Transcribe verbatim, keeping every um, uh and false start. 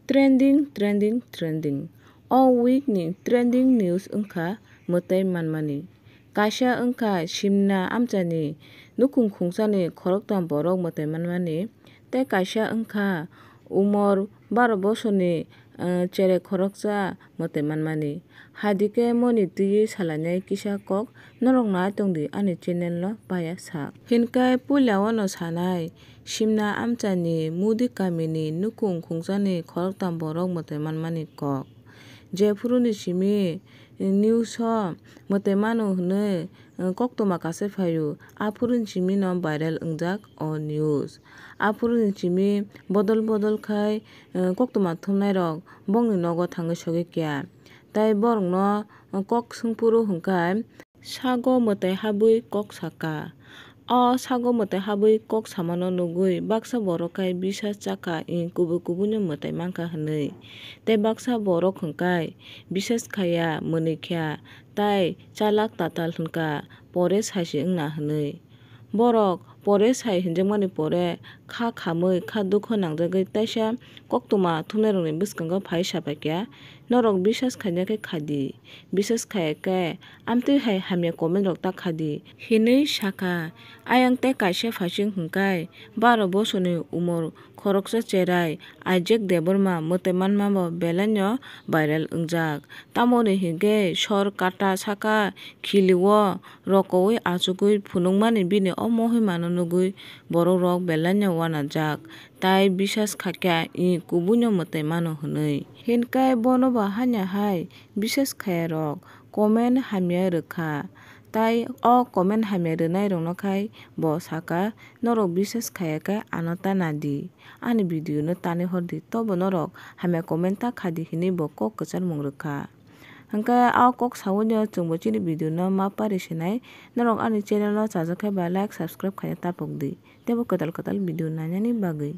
Trending, trending, trending. O week ni trending news wngkha mwtai manmani. Kaisa wngkha simna amchani nukhung khungchani khoroktham borok mwtai manmani, tei kaisa wngkha umor baro bosorni, eh, cherai khoroksa mwtai manmani. Hadike moni twiwi salainai kisa kok norok nai tongdi ani channel no paya sak. Hinkai puila wano sanai, simna amchani Mudi kamini nukhung khungchani khoroktham borok mwtai manmani kok. Jephuruni simi news o mwtai mano hwnwi, eh, koktwma kaisa phaio, aphuruni simi no viral wngjak o news. Aphuruni simi bodol bodol khai, eh, koktwma thumnairok bongni nogo thangwi sogwi kya. Tai borokno kok swngphuru hwnkhe sago mwtai habwi kok saka. O sago mwtai habwi kok samano nugwi baksa borok khai bisas chakha, i kubui kubuino mwtai mankha hwnwi. Tei baksa borok hwnkhe bisas khaya, mwnwi kha, tai chalak tatal hwnkha, pore saisi wngna hwnwi. Borok pore sai hinjakmani pore kha khamwi, kha dukho nangjagwi taisa koktwma thumnairokni bwskango phai sapaikha, "Norok bisas khaina khe khadi, bisas khaya khe amtwi hai hamya comment rok ta khadi," hinwi sakha. Ayang tei kaisa phaising hwnkhe baro bosorni umor khoroksa cherai Ajek Debbarma mwtai manma bo belaino viral wngjak. Tamoni hinkhe sor kata saka khilio rokoui achugwi phunukmani bini o mohimano nugwi borokrok belaino uanajak, tai bisas khakya i kubuino mwtai mano hwnwi. Hinkhe bono bo hanya hai bisas khayarok comment hamya rwkha, tai o comment hamya rwnairokno khai bo saka, "Norok bisas khaya khe ano ta nadi." Ani video no tanwi hordi, tobo norok hamya comment ta khadi hinwi bo kok kwcharmung rwkha. Hwnkhe a kok saui no chwngbo chini video no ma pari sinai. Norok ani channel no chajak khe ba like, subscribe khaina tapok di, teibo kwtal kwtal video nainani bagwi.